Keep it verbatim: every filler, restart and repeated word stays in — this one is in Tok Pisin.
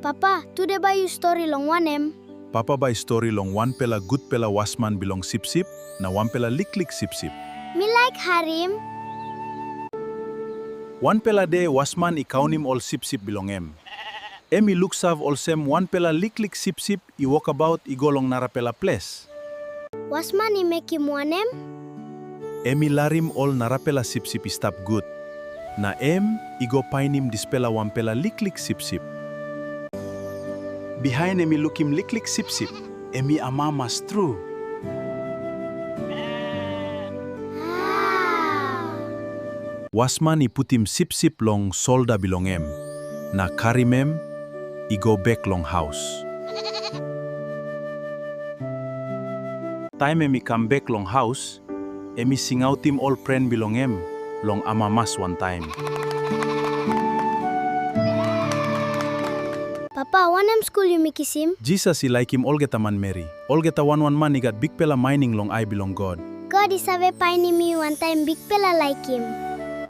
Papa, tude bai yu stori long wanem? Papa bai stori long wanpela gutpela wasman bilong sipsip na wanpela liklik sipsip. Mi laik harim. Wanpela de wasman i kaunim ol sipsip bilong em. Em i luksave olsem wanpela liklik sipsip i wokabaut i go long narapela ples. Wasman i mekim wanem? Em i larim ol narapela sipsip i stap gut, na em i go painim dispela wanpela liklik sipsip. Bihain em i lukim liklik sipsip, em i amamas tru. Wasman i putim sipsip long solda bilong em, na karim em i go bek long haus. Taim em i kam bek long haus, em i singautim ol pren bilong em long amamas wantaim. Papa, wanem skul yumi kisim? Jisas i laikim olgeta manmeri. Olgeta wan wan man i gat bikpela maning long ai bilong God. God i save painim yu wantaim bikpela laikim.